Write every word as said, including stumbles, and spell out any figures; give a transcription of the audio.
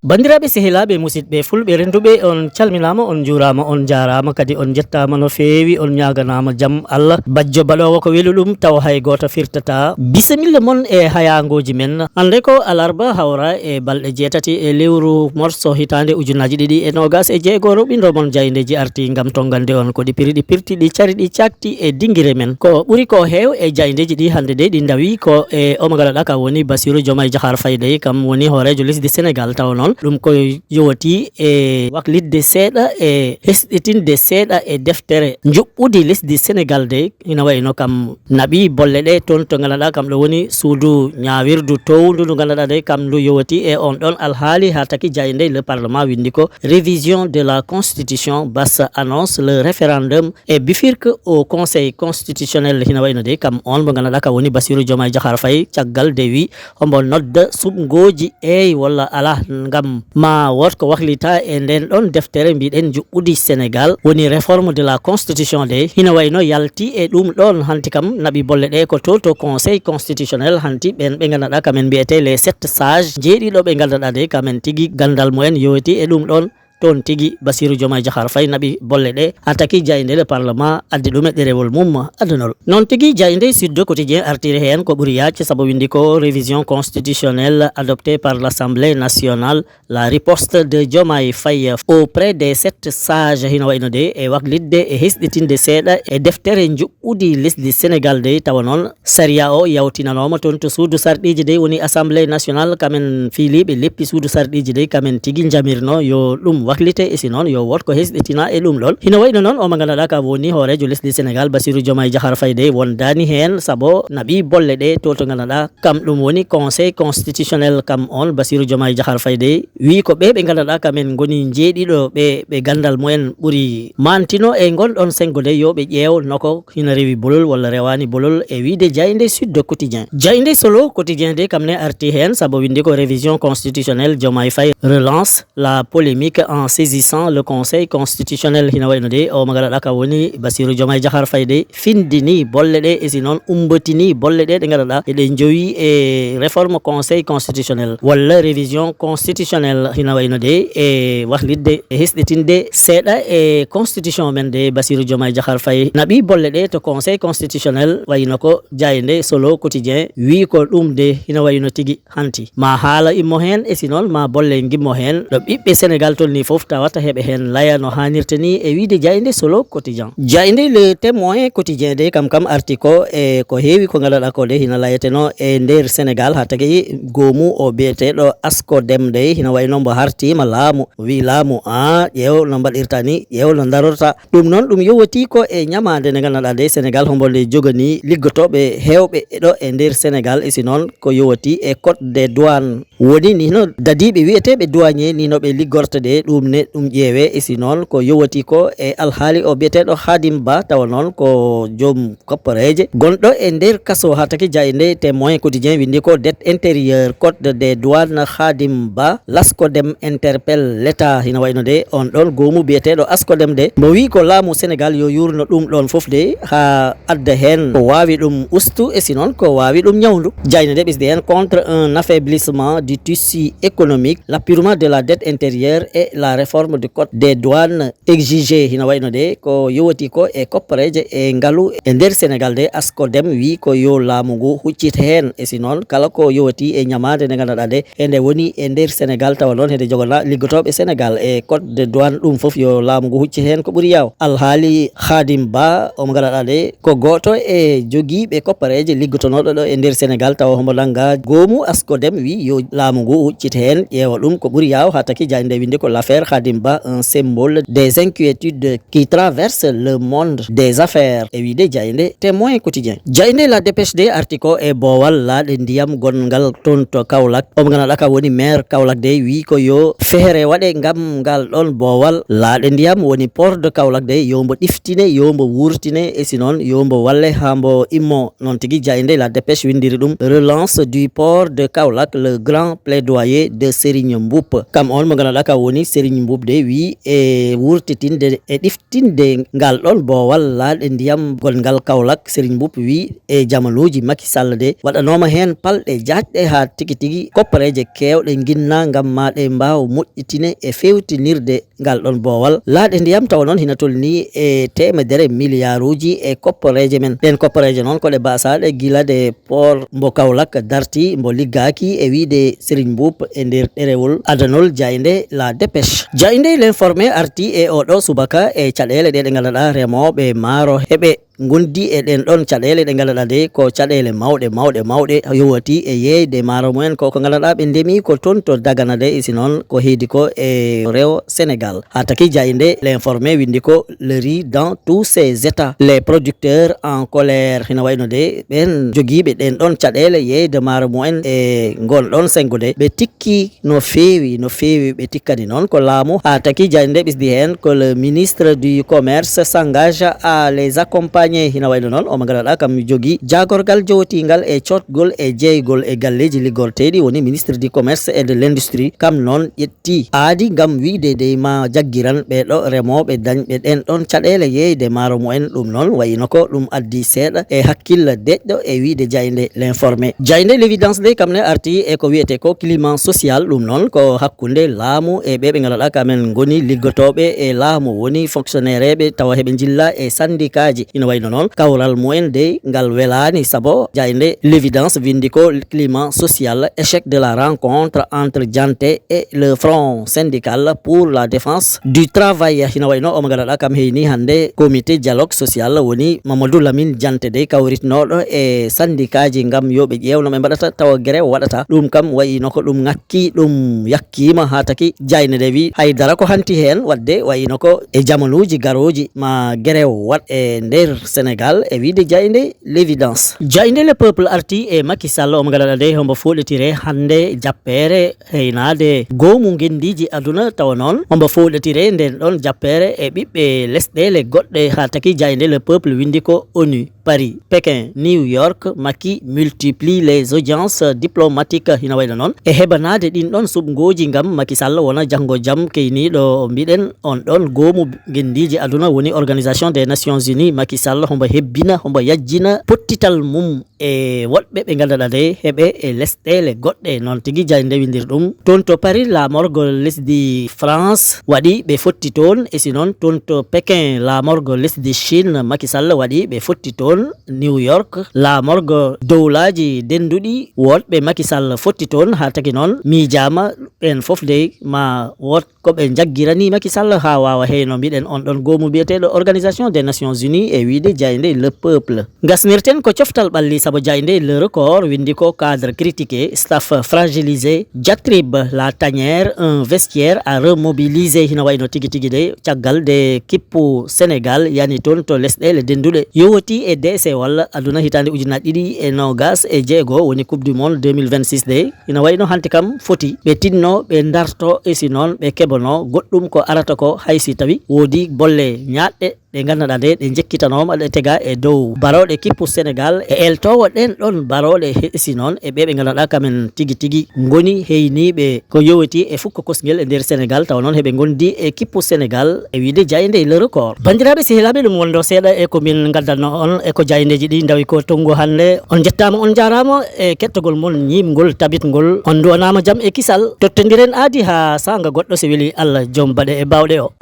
Banndiraaɓe, sehilaaɓe, musidɓe fulɓe rennduɓe, on calminaama, on njuuraama, on njaaraama, kadi on njettaama no feewi, on ñaaganaama jam Allah. Bajjo baɗoowo ko weli ɗum, taw hay gooto firtataa. Bisimilla mon e hayaangooji men. Hannde ko alarba, hawra e balɗe jeetati e lewru morso hitaande ujunaaji ɗiɗi e noogaas e jeego. Rewɓindo mon jaayndeeji arti ngam tonngande on ko ɗi piri, ɗi pirti, ɗi cari, ɗi caakti e dingire men. Ko ɓuri ko heew e jaayndeeji ɗi hannde de ɗi ndawi ko e o mo ngannduɗaa ka woni Bassirou Diomaye Diakhar Faye dey, kam woni hooreejo lesdi Senegal. Taw noon ɗum ko yowti e waklitde seeɗa e hesɗitinde seeɗa e deftere njuɓɓudi lesdi Senegal dey. Ina wayi no kam naɓi bolle ɗe toon to ngannduɗaa kam ɗo woni suudu ñaawirdu towndu ndu ngannduɗaa dey kam ndu yowti e on ɗon alhaali haa taki jaaynde le parlement winndi ko révision de la constitution, Bass annonce le référendum et bifurque au conseil constitutionnel. Hina wayi no dey kam on mo ngannduɗaa ka woni Bassirou Diomaye Diakhar Faye caggal de wi hombo nodda suɓngooji eey walla alaa ngam ma wood ko waklita e nden ɗon deftere mbiɗen njuɓɓudi Senegal woni réforme de la constitution de. Hina wayi no yalti e ɗum ɗon hanti kam naɓi bolle ɗe ko to to conseil constitutionnel hanti ɓen ɓe ngannduɗaa kamen mbiyete les sept sages jeeɗiɗo ɓe ngannduɗaa de kamen tigi ganndal mumen yowiti e ɗum ɗon. Toon tigi Bassirou Diomaye Diakhar Faye naɓi bolle ɗe haa taki jaaynde le parlement addi ɗum e ɗerewol mum adunol. Noon tigi jaaynde Sud Quotidien artiri heen ko ɓuri yaajde sabu winndi ko révision constitutionnelle adoptée par l'Assemblée nationale, la riposte de Diomaye Faye auprès des sept sages. Hino wayi no de e waklitde e hesɗitinde seeɗa e deftere njuɓɓudi lesdi Senegal de tawa noon sariya o yawtinanooma toon to suudu sarɗiiji dey woni Assemblée nationale kamen fiiliiɓe leppi suudu sarɗiiji dey kamen tigi njamirno yo ɗum waklite e si noon yo wood ko hesɗitina e ɗum ɗon. Hino wayi no noon o mo ngannduɗaa ka woni hooreejo lesdi Senegal Bassirou Diomaye Diakhar Faye dey wondaani heen sabu naɓi bolle ɗe to to ngannduɗaa kam ɗum woni conseil constitutionnel kam on Bassirou Diomaye Diakhar Faye dey wi ko ɓe ɓe ngannduɗaa kamen ngoni jeeɗiɗo ɓe ɓe ganndal mumen ɓuri mantino e ngon ɗon senngo dey yo ɓe ƴeew no ko hina rewi bolol walla rewaani bolol e wiide jaaynde Sud Quotidien. Jaaynde Solo Quotidien de kam ne arti heen sabu winndi ko révision constitutionnelle Diomaye Faye relance la polémique en saisissant le conseil constitutionnel. Hina wayi no de o mo ngannduɗaa ka woni Bassirou Diomaye Diakhar Faye de findini bolle ɗe e si noon umbatini bolle ɗe ɗe ngannduɗaa eɗe njowi e réforme conseil constitutionnel walla révision constitutionnelle. Hina wayi no de e waklitde e hesɗitinde seeɗa e constitution men de Bassirou Diomaye Diakhar Faye naɓi bolle ɗe to conseil constitutionnel wayi no ko jaaynde Solo Quotidien wi ko ɗum de hina wayi no tigi hanti ma haala immo heen e si noon ma bolle ngimmo heen ɗo ɓiɓɓe Senegal tolni fof tawata heɓe heen laya no haanirta ni e wiide jaaynde Solo Quotidien. Jaaynde Le Témoin Quotidien de kam kam arti ko e ko heewi ko ngannduɗaa ko de hina layeteno e nder Senegal haa tagi goomu o biyeteeɗo Ascodem de hina wayi no mbo hartiima laamu o wi laamu a ƴeew no mbaɗirta ni ƴeew no darorta. Ɗum noon ɗum yowati ko e ñamaande nde ngannduɗaa nde Senegal hombo nde jogani liggotooɓe heewɓe e ɗo e nder Senegal e si noon ko yowati e code des douanes woni ni no dadiiɓe wiyeteeɓe douanier ni no ɓe liggorta de ɗum ne ɗum ƴeewe e si noon ko yowati ko e alhaali o biyeteeɗo Khadim Ba tawa noon ko joom kopporeeje gonɗo e nder kaso haa taki jaaynde Témoin Quotidien winndi ko dette intérieure code des douanes Khadim Ba l'Ascodem interpelle l'État. Hina wayi no de on ɗon goomu biyeteeɗo Ascodem de mbo wi ko laamu Senegal yo yuurno ɗum ɗon fof de haa adda heen ko waawi ɗum ustu e si noon ko waawi ɗum ñawndu. Jaaynde nde ɓesdi heen contre un affaiblissement du tissu économique, l'appurement de la dette intérieure et la réforme du code des douanes exigé. Hina wayi no de ko yowati ko e kopporeeje e ngalu e nder Senegal de Ascodem wi ko yo laamu ngu huccit heen e si noon kala ko yowati e ñamaande nde ngannduɗaa nde e nde woni e nder Senegal tawa noon hede jogana liggotooɓe Senegal e code de douane ɗum fof yo laamu ngu huccit heen ko ɓuri yaaw. Alhaali Khadim Ba omo ngannduɗaa nde ko gooto e jogiiɓe kopporeeje liggotonooɗo ɗo e nder Senegal tawa homo nannga goomu Ascodem wi yo laamu ngu huccita heen, ƴeewa ɗum ko ɓuri yaaw, haa taki jaaynde nde winndi ko l'affaire Khadim Ba, un symbole des inquiétudes qui traverse le monde des affaires, e wiyde jaaynde Témoin Quotidien. Jaaynde La Dépêche de arti ko e boowal laaɗe ndiyam gonngal toon to Kaolack. Omo ngannduɗaa ka woni maire Kaolack de wii ko yo feere waɗe ngam ngal ɗoon boowal laaɗe ndiyam woni port de Kaolack de yo mbo ɗiftine, yo mbo wuurtine, e si noon yo mbo walle haa mbo immo. Noon tigi jaaynde La Dépêche winndiri ɗum relance du port de Kaolack, le grand plaidoyer de Serigne Mboup. Kam on mo ngannduɗaa ka woni Serigne Mboup de wii e wuurtitinde e ɗiftinde ngal ɗoon boowal laaɗe ndiyam gonngal Kaolack, Serigne Mboup wii e jamanuuji Macky Sall de waɗanooma heen palɗe jaajɗe haa tigi tigi koppareeje keewɗe nginnaa ngam maa ɗe mbaaw moƴƴitine e feewtinirde ngal ɗoon boowal laaɗe ndiyam, tawa noon hina tolnii e teemedere miliyaaruuji e kopporeeje men. Ɗeen kopporeeje noon ko ɗe baasaaɗe gila nde port mbo Kaolack darti, mbo liggaaki e wiyde Serigne Mboup e nder ɗerewol adanol jaaynde La Dépêche. Jaaynde L'Informé arti e oɗo subaka e caɗeele ɗe ɗe ngannduɗaa remooɓe maaro heɓe ngondi e ɗeen ɗoon caɗeele ɗe ngannduɗaa de ko caɗeele mawɗe, mawɗe, mawɗe, yowati e yeeyde maaro mumen ko, ko ngannduɗaa ɓe ndemi ko toon to Dagana de, e si noon ko heedi ko e rewo Sénégal. Haa taki jaaynde L'Informé winndi ko le riz dans tous ses états, les producteurs en colère. Hina wayno de ɓeen jogiiɓe ɗeen ɗoon caɗeele yeeyde maaro mumen e ngoon ɗoon senngo de, ɓe tikki no feewi, no feewi ɓe tikkani noon ko laamu. Haa taki jaaynde ɓisdi heen ko le ministre du commerce s'engage à les accompagner. Hina wayno noon omo ngannduɗaa kam jogii jaagorgal jowotiingal e cootgol e jeygol e galleeji liggorteeɗi, woni ministre du commerce et de l'industrie. Kam noon ƴetti aadi ngam wiyde dey ma jaggiran ɓee ɗo remooɓe dañɓe ɗeen ɗoon caɗeele yeeyde maaro mumen. Ɗum noon wayino ko ɗum addi seeɗa e hakkille deƴƴo e wiyde jaaynde L'Informé. Jaaynde L'Évidence dey kam ne arti e ko wiyetee ko climat social, ɗum noon ko hakkunde laamu e ɓee ɓe ngannduɗaa kamen ngoni liggotooɓe e laamu, woni fonctionnaire ɓe tawa heɓe njilla e sandikaaji. Ina wayno noon kawral mumen dey ngal welaani, sabu jaaynde L'Évidence winndi ko climat social, échec de la rencontre entre Dianté et le Front syndical pour la défense du travail. Hina wayno omo ngannduɗaa kam heyni hannde comité dialogue social, woni Mamadou Lamine Dianté dey kawritnooɗo e sandikaaji ngam yo ɓe ƴeew no ɓe mbaɗata tawa grève waɗata. Ɗum kam wayino ko ɗum ŋakki, ɗum yakkiima haa taki jaaynde nde wi haydara ko hanti heen, waɗde wayino ko e jamanuuji garooji ma grève waɗ e nder Sénégal e wiyde jaaynde L'Évidence. Jaaynde Le Peuple arti e Macky Sall, omo ngannduɗaa dey hombo fooɗetire hannde jappeere heynaade goomu ngenndiiji aduna, tawa noon hombo fooɗetire ndeen ɗoon jappeere e ɓiɓɓe lesɗeele goɗɗe, haa taki jaaynde Le Peuple winndi ko ONU, Paris, Pékin, New York, Macky multiplie les audiences diplomatiques. Hina wayno noon e heɓanaade ɗin ɗoon suɓngooji ngam Macky Sall wona janngo jam keyniiɗo mbiɗen on ɗoon goomu ngenndiiji aduna, woni Organisation des Nations Unies. Macky Sall hombo hebbina, hombo yajjina pottital mum e woɗɓe ɓe ngannduɗaa dey heɓe e lesɗeele goɗɗe. Noon tigi jaaynde winndiri ɗum. Toon to Paris, laamorgo lesdi France waɗi ɓe fotti toon. E si noon, toon to Pékin, laamorgo lesdi Chine, Macky Sall waɗi ɓe fotti toon. New York, laamorgo dowlaaji dennduɗi woɗɓe Macky Sall fotti toon. Haa taki noon miijaama ɓeen fof dey ma wood ko ɓe njaggirani Macky Sall haa waawa heyno mbiɗen on ɗoon goomu biyeteeɗo Organisation des Nations Unies e wiyde jaaynde Le Peuple. Ngasnirten ko coftal ɓalli, sabu jaaynde Le Record winndi ko cadre critiqué, staff fragilisé, diatribe, la tanière, un vestiaire à remobiliser. Hina wayno tigi tigi de caggal de kippu Sénégal yani toon to lesɗeele dennduɗe, yowoti e deesewal aduna hitaande ujunaaji ɗiɗi e noogaas e jeego, woni Coupe du Monde deux mille vingt-six de. Ina wayno hanti kam foti ɓe tinno, ɓe ndarto, e si noon ɓe keɓono goɗɗum ko arata ko, hay si tawi woodi bolle ñaaɗɗe ɗe ngannduɗaa de ɗe njekkitanooma, ɗe tega e dow barooɗe kippu Sénégal e eltoowo ɗeen ɗoon barooɗe, he-, e si noon e ɓee ɓe ngannduɗaa kamen tigi tigi ngoni heyniiɓe ko yowiti e fukko kosngel e nder Sénégal, tawa noon heɓe ngondi e kippu Sénégal e wiyde jaaynde Le Record. Banndiraaɓe sehilaaɓe, ɗum wondo seeɗa e ko min ngaddanno on e ko jaayndeeji ɗi ndawi ko tongu hannde. On njettaama, on njaaraama e kettogol mon ñiiɓngol, tabitngol. On nduwanaama jam e kisal. Tottondiren aadi haa saanga goɗɗo, so weli Allah, joom baɗe e baawɗe o.